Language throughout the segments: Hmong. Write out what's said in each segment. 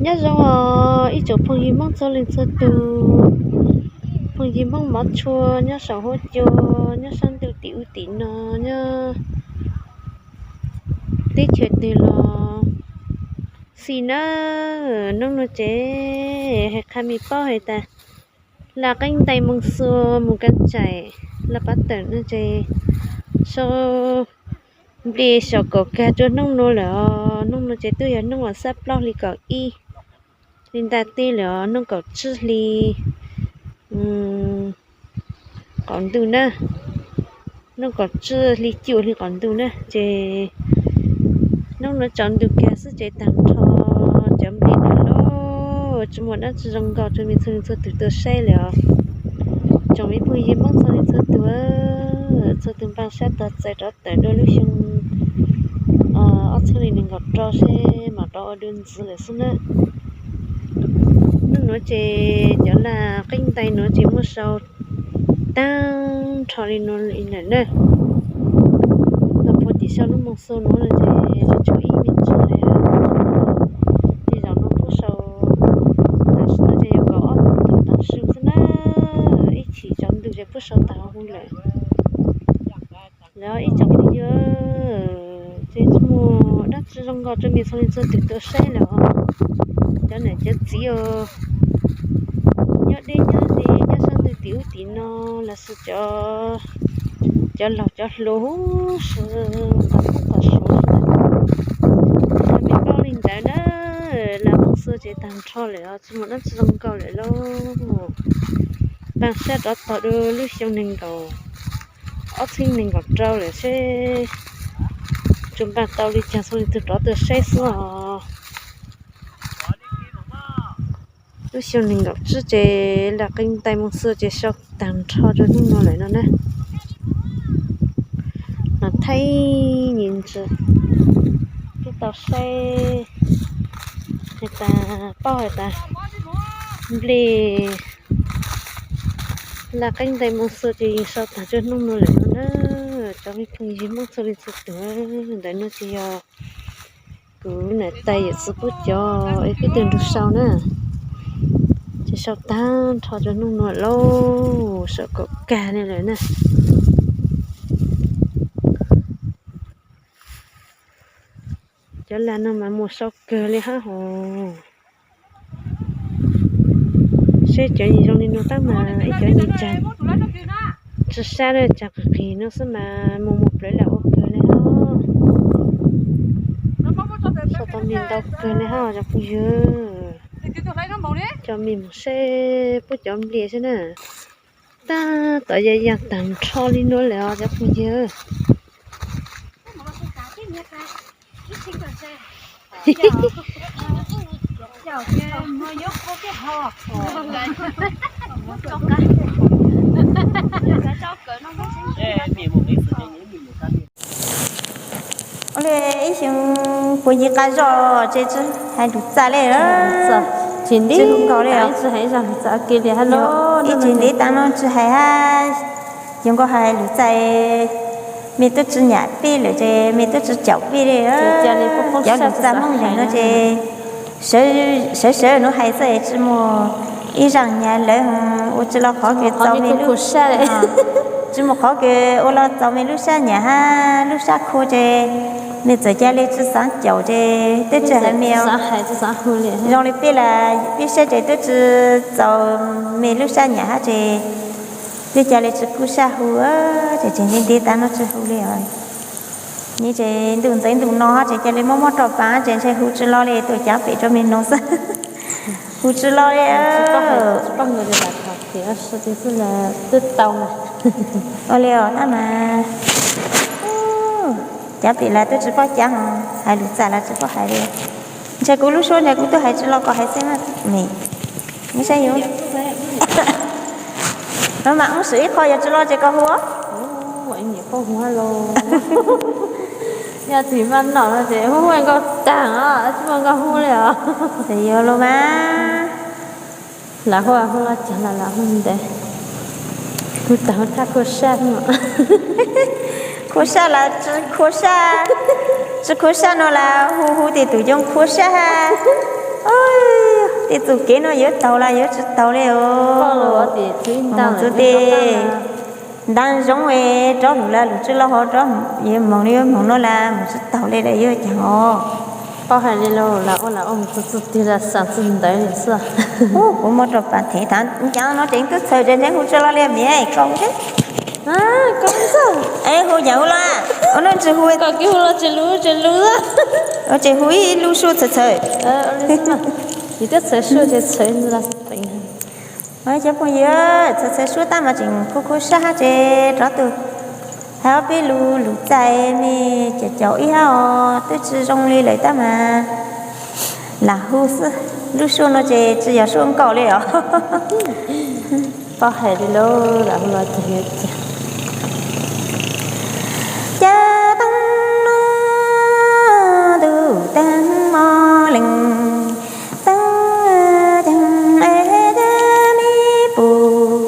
Nyob zoo os ib tsoom phooj ywg Hmoob txhua leej txhua tus, phooj ywg Hmoob mov tshua nyob saum huab cua, nyob sab ntuj tim ub tim no, nyob teb chaws twg los xij na. Hnub no ces hais qha me paub hais tas laj qeeb ntais moo xua mus kab tsaim laj pab tawm no ces sau nplej saum kaum kag rua hnub no lawm os. Hnub no ces twb yog hnub uas xab plaub hli kaum ib li ntaj teb lawm os, hnub kaum tsib hli qaum ntuj na, hnub kaum tsib hli cuaj hli qaum ntuj na ces hnub no tsaus ntuj kag xwb ces tag nrho cov nplej no lawm, tsis muaj dab tsi zoo nkauj rua mej txhua leej txhua tus tuaj saib lawm os. Tsoom me phooj ywg Hmoob txhua leej txhua tus, txhua tus npaj sab tog txais rov tawm dua lub xyoo ob txhiab nees nkaum rau seb mam rov ua dua ntxiv lawm xwb na. Hnub nuav ces cov laj qeeb ntais nuav ces muab sau tag nrho li nuav li lawm na. Los puag tim sau lub moo xua nuav no ces tsuas tshuav ib me ntsis li. Tej zaum no puab sau tam sim no ces yog kaum ob moos thaum tav su xwb na, ib chim tsaus ntuj ces puab sau tas hu lawm. Lawm ib tsoom phooj ywg, ces tsis muaj dab tsi zoo nkauj rua mej txhua leej txhua tus tuaj saib lawm os. Cov nam cov txiv os, nyob deb nyob ze nyob sab ntug tim ub tim no lossis cov laug cov hluas huv si nqa tub nqa suav, yog mej paub li ntawd na, laj moo xua ces tag nrho lawm os, tsis muaj dab tsi zoo nkauj lawm lauj. Npaj sab rov tog dua lub xyoo nees nkaum ob txhiab nees nkaum rau lawm seb tsuas npaj tau li caag txhua leej txhua tus rov tuaj saib xwb os. Lub xyoo nees nkaum tsib ces laj qeeb ntais moo xua ces sau tag nrho rua hnub no lawm no na. Los thaij me ntsis, peb tau saib hais tas paub hais tas nplej laj qeeb ntais moo xua ces yeej sau tag rua hnub no lawm no na. Cov me phooj ywg Hmoob txhua leej txhua tus, ntawm no ces yog kuv nam tais yawm txiv puab cov es peb tug nrug sau na. Ces sau tag nrho rua hnub no lauj, sau kaum kag li lawm na. Cov laj no mas muaj sau kawg li hab hos. Seb cov zoo li no tab mas ib cov nyuas tsaag tsi sab le tsaag qis qis no xwb mas muaj muaj plawv laj ua kawg li hab. Sau tau me ntau kawg li hab cov phooj ywg. Coj mej mus saib puab cov nplej seb na. Tab tom ya yaag taag nrho li no lawm os cov phooj ywg. Ua le ib xyoo puag yig qab zog ces tsi hais lug txaj le, tsi lug nkaus le, ib tsig ntev taag no tsi hais hab, xyoo nkaus hais lug txaj, mej tub tsi nyam peb lawm ces mej tub tsi caum peb le. Cov lug txaj Hmoob ntawm no ces sawv sawv nuav hais xwb es tsi muaj ib zaaj nyag lawv ua tsi lug qhov kws txaus mej lub, tsi muaj qhov kws ua lug txaus mej lub sab nyam hab lub sab khua ces mej txawm ca le tsi xaav caum ces twb tsi hais mej zoo li peb lawm, peb saib ces twb tsi txaus mej lub sab nyam hab ces twb ca le tsi kub sab hu, ces tseem ntev ntev taag no tsi hu le os. Nyob ces ntuj ntxeev ntuj no hab ces ca le mob mob roj paag ces ntshe hu tsi lo le, tuaj caav pem rua mej noog xwb. Hu tsi lo le. Ua le os, tab mas caav pem lawm twb tsi paub caav hos, hais lug txaj lawm tsi paub hais le. Ntshe kuv lub suab ntshe kuv tub hais tsi lo kom hais xwb na. Mej saib yus, no mas wb swm ib qho, yog tsi lo ces koj hu os. Yog txim maj nom no ces hu hu nkaus taag os, tsi muaj nkaus hu le os. Yog los mas. Lam hu, hu lo caag los lam hu ntev. Hu taag hu thaj khua sab no. Khua sab los tsi khua sab, tsi khua sab no los hu hu tej tug yoo khua sab hab. Tej txuj kev no yuav taug los yuav tsis taug li os. Mus txug tej ntav zoov es rov lug lawm, lug tsis los ho rov, yuav moog li yuav moog no lawm mus tsis taug li lawm yuav caag os. Paub hais li lauj, lam ua lam ua mus txug txug twg lam xaam txug ntawd xwb. Kuv muab rau pas them thav, cas no tseem tub txhawm tseem hu tsis los li miv ko. Es hu yam hu los, ua no tsis hu, kom kev hu los tsis lub tsis lub, tsis hu ib lub suab txhawm txhawm. Yus twb txhawm suab ces txhawm ntxiv los. Cov phooj ywg, txhawm txhawm suab tab mas tseem khuv khuv sab hab ces rov tug hab peb lug lug txais me caum caum ib hab os, twb tsis zoo li lawm tab mas lam hu xwb. Lub suab no ces tsis yog suab nkaus li os. Paub hais li lauj, lam hu los tug yuav caag. Caag toog no ntuj taag mo leej, taag caag es caag me puj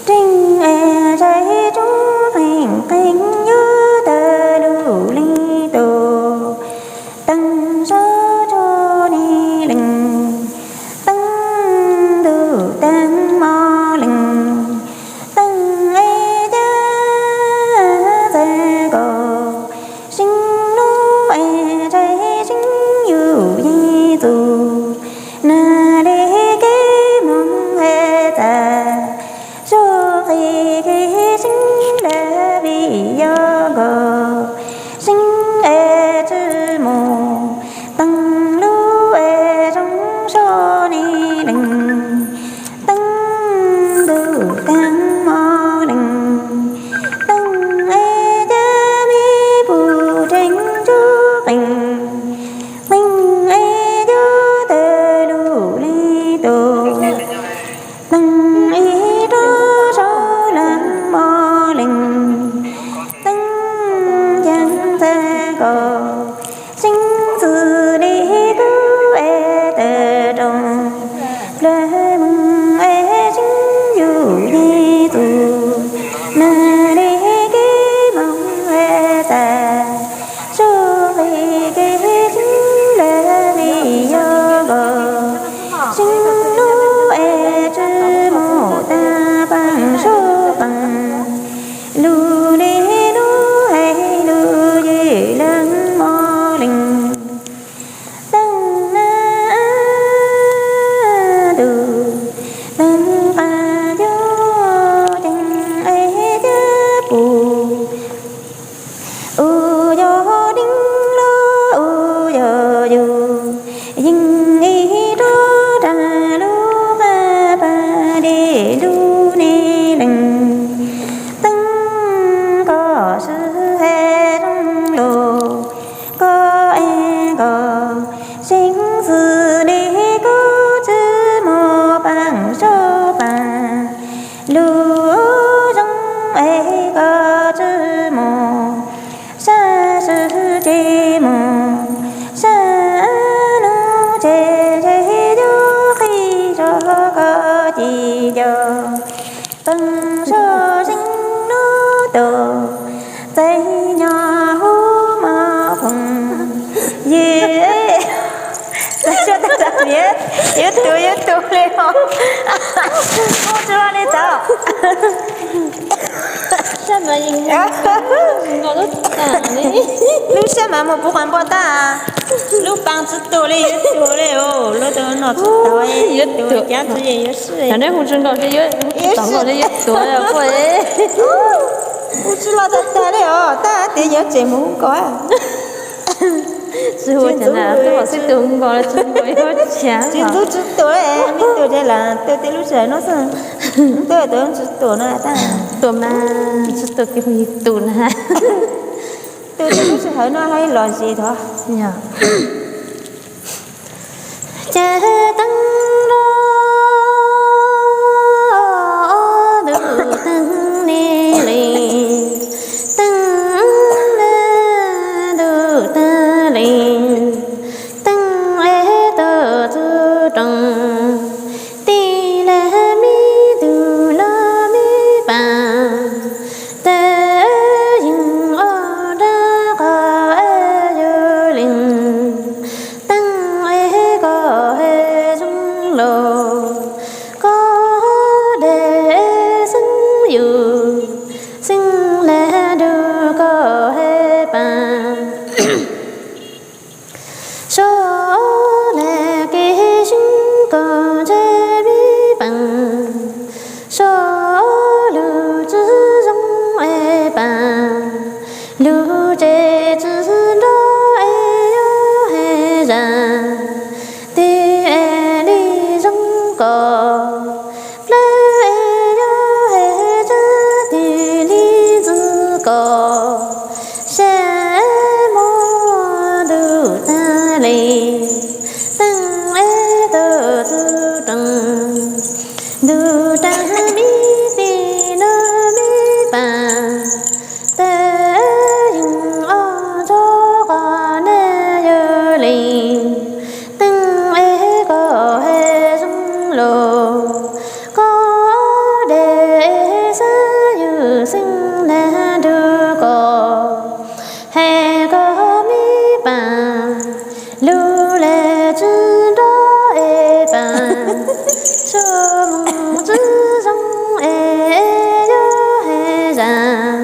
reeg es ntshai tsuj qeeg qeeg yuav tawg lug leej tug. Taag sab tsuj ni leej, taag ntuj taag mo leej, taag es caag txawg nkaus, seeb lub es ntshai seeb yug yeej txug, nag le kev moog es txag, tsuj qeeg kev seeb lawm vim yog nkaus, seeb es tsi mus, taag lub es zoo sab ni leej, taag ntuj taag mo leej, taag es caag me puj reeg tsuj qeeg, qeeg es yuav tawg lug leej tug. Taag ib rab saub laag mo leej, taag caag txawg nkaus, seeb xws li kub es tawg rooj, plawg moog es seeb yug yeej txug, nag le kev moog es txag, tsuj qeeg kev seeb lawm vim yog nkaus, seeb lub es tsi mus taag paaj saub paaj, lug le lub hais lug yig laag mo leej, taag nag tug taag qab cug caag es caag puj, u yog deev lug u yog yug, yeej ib rab raag lub qab paag dlej lug ni leej, taag koj sib hais zoo lug, koj es koj seeb xws li kub tsi mus paaj saub paaj, lug zoo es koj tsi mus sab sib ceg mus, sab nuav ces ntshe yuav qhib zog koj ci nco, paaj saub seeb lub tug, txais nyob huv mov phoom, yig txais suab tag tas miv, yuav tug yuav tug li os. Muaj tsi lug li tau. Lub sab mas mus puv qas npua tag, lub paaj tsi tug li yuav tug li os, lub tug no tsi tau, yuav tug cav tsi yeej yuav sib, neb hu tsi nkaus, hu tsi nkaus yuav tuav, hu tsi lug tag tag li os, tab tias yuav tseem mus hu nkaus. Tsi hu tug hu nkaus, tsi hu nkaus, tsi ntxub tsi tuav, me tug ces lam tug tej lub sij hawm no xwb, tub tug tsi tuav no tab, tuav mas tsi tuav kev hu yig tug na. Tug tej lub sij hawm no hab lom zem tod. Caag taag lug tug taag ni leej, taag lug tug taag leej, taag es tug txug rooj, tij laug me tug lug me paaj, tawg yeej ob rab qhov yug leej, taag es koj twg es li zoo kom, plawg es yog hais tsab twg li ntxwv kom, sab muag ntuj tag li, teeb es tau tus rooj, ntuj tag mi ti ntuj mi pam, tawg yeej ob ntsog qhov nag yog li, teeb es koj hais zoo los, koj dej xab yug xeeb nag nrug koj, hais koj mi pam, lug le tsi nrov es pam, sab moog tsi zoo es yog hais zam,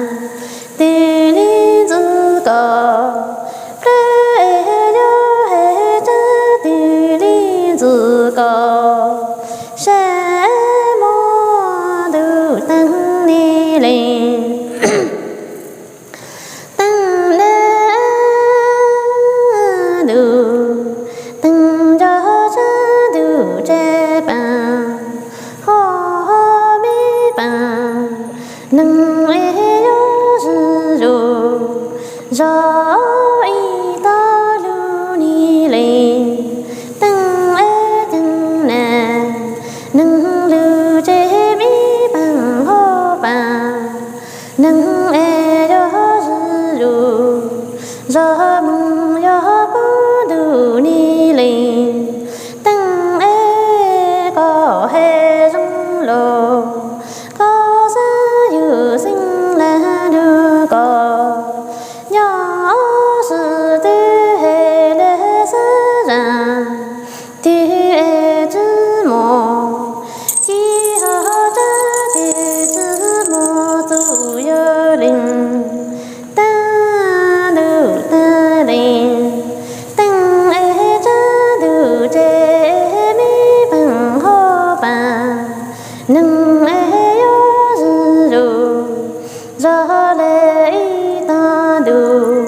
twg li ntxwv kom, plawg es yog hais tsab twg li ntxwv kom, sab muag ntuj teeb ni li, teeb nag ntuj teeb nco tsab ntuj tsev pam, ho ho mi pam, neeg es yog zwm zus, zog ib tog lug ni li, teeb es teeb nag, neeg lug tsev mi pam ho pam, neeg es yog zwm zus, zog moog yog poob ntuj ni li, teeb es koj hais zoo los, koj xab yug xeeb nag nrug koj, nyob swm twg hais le xab zam, twg es tsi muaj ci, ho tsab twg tsi muaj txuj yog li, tag ntuj tag li, teeb es tsab ntuj tsev mi pam ho pam, neeg es yog zwm zus, zog le ib tog ntuj,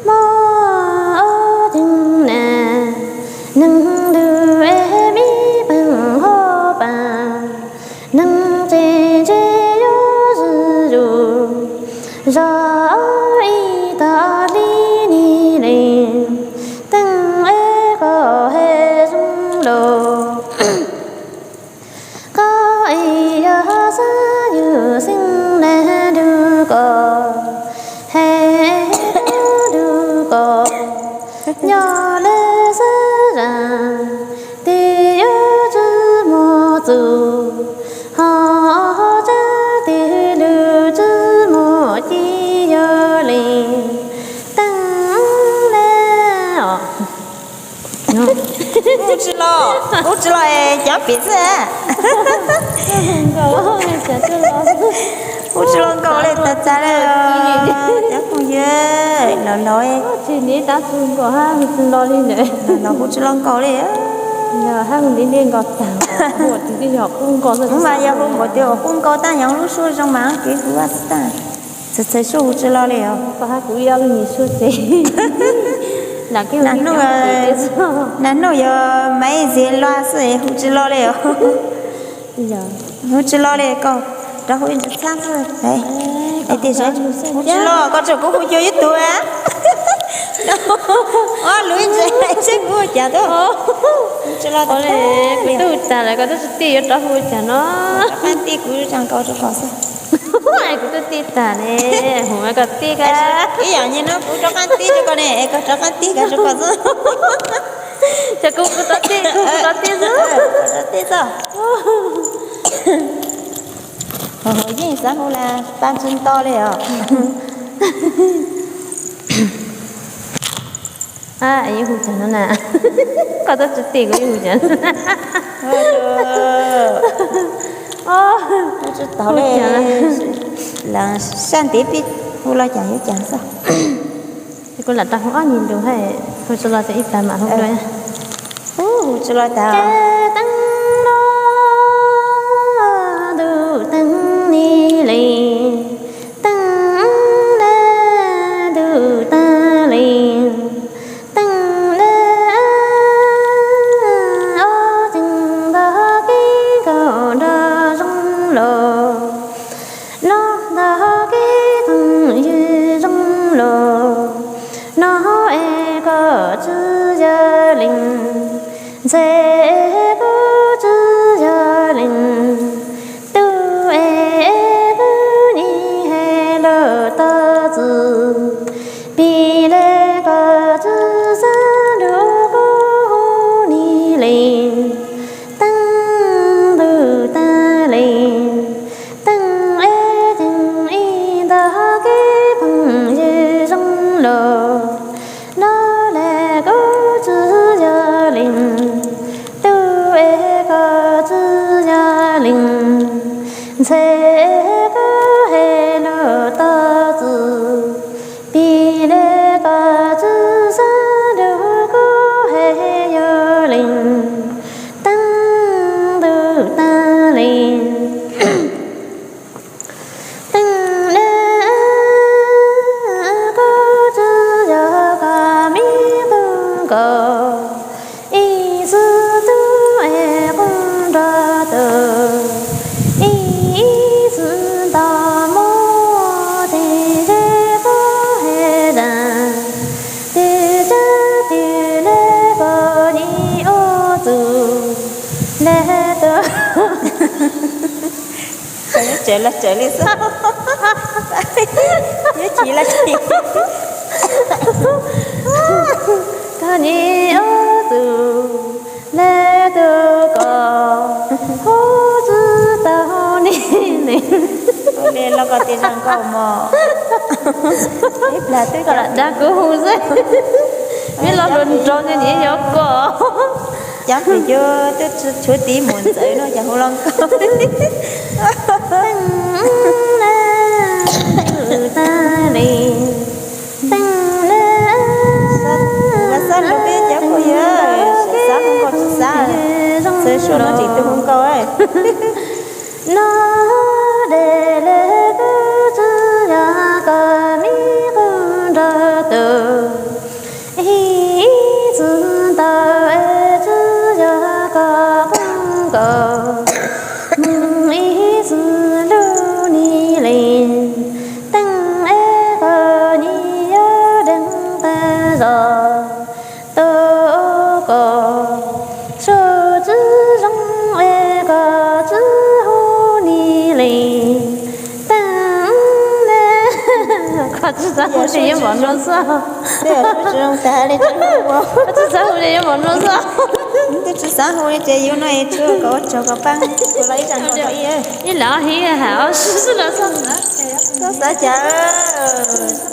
mob ob teeb nag, neeg lug es mi pam ho pam, neeg tsev tsev yog zwm zus, zog ib tog li ni li, teeb es koj hais zoo los, koj es yog xab yug xeeb nag nrug koj, hais nrug koj, nyob le xab zam, twg yuav tsi muaj txuj, ho tsab twg lug tsi muaj ci yog li, teeb le os. Hu tsi los, hu tsi los es cov pim xwb. Hu tsi los nkaus li tas tas li. Cov phooj ywg, los los, tsis tab tsi nkaus hab hu tsi los li ntawd. Los hu tsis los nkaus li. Hab hu nti nti nkaus tag, hu tias yog qub nkaus, mas yog hu npaum tias qub nkaus tab nyob lub suab zoo mas kev hu xwb tag. Txhais txhais suab hu tsis los li os. Koj hab kuv ib ob lub nyuag suab tsev. Nas hnub yog maiv ntxiv los xwb hu tsis los li os. Hu tsis los li, koj rov hu ib ntsis txhab xwb. Hu tsis los, koj tsuas kuv hu cuag ib tug a. Ob lub ib ntsis seb kuv hu cas tuaj. Hu tsis los. Kuv twb hu tag lawm, koj twb tsis tij, yuav rov hu cas no. Rov qab tij, kuv tsa nkaus rau koj xwb. Kuv twb tij tag ne, hu koj tij. Ib yam li no kuv rov qab tij rau koj ne, es koj rov qab tij koj rau koj xwb. Ces kuv, kuv rov tij, kuv, kuv rov tij xwb. Rov tij xwb. Ho yeej xav hu las paj ntsis nto li os. Yuav hu cas no na? Koj twb tsis tij kuv yuav hu cas? Hu tsis tau li. Sab ntiv pib hu los cas yuav cas xwb. Kuv lam tau hu ob nyuag lus, hu tsis los ces ib plag mam hu dua. Hu tsis los tas. Teeb no ntuj teeb ni li, teeb na ntuj tag li, teeb na Ntxhais koj tsis yog leej twg es koj nyiam hais lus tau txwv, vim li koj tsis xav nrog kuv hu niam leej, teeb ntuj teeb leej, teeb es teeb ib ntag kev phooj ywg zoo los. Los li koj tsis yog leej twg es koj tsis yog leej, ntxhais koj hais lus tau txwv, vim li koj tsis xav nrog kuv hais yog leej, teeb ntuj teeb leej. Teeb na, koj tsis yog koj me koj nkaus, ib txwm tuaj es kuv nrog tus, ib txwm nto mov tsis ze koj hais zaj, twb tsa twb le koj nyiam ua txuj le tus. Tsev los tsev li xwb. Yuav chim los chim. Koj nyiam ua txuj le tus koj hu tsis tau niam leej. Ua li los koj tij zaj nkauj mog. Ib plag twb koj lam dag kuv hu xwb. Peb los hluas nraug nyiam yuav koj. Cov pem cuag twb tshuav tiv mus ntxawm no cas hu los nkauj. Teeb na, teeb na, xab lus peb cov phooj ywg, xav hu nkauj tsis xav, txawm suav no tseem tu hu nkauj. Los li koj tsis yog koj me koj nrog tus, ib txwm nto es tsis yog koj koj nkaus, mus ib txwm nrog niam leej, teeb es koj nyiam yuav deev qab zos, tus koj suav tsis zoo es koj tsis hu niam leej, teeb na. Koj tsis xav hu ces yuav npaum no xwb. Koj tsis xav hu ces yuav npaum no xwb. Twb tsis xav hu li ces yus no es tshuav kom ua tsaug kom paab kuv los ib zaj nkauj rau ib. Ib lam hib hais ob sib xwb los xwb. Koj xav cas?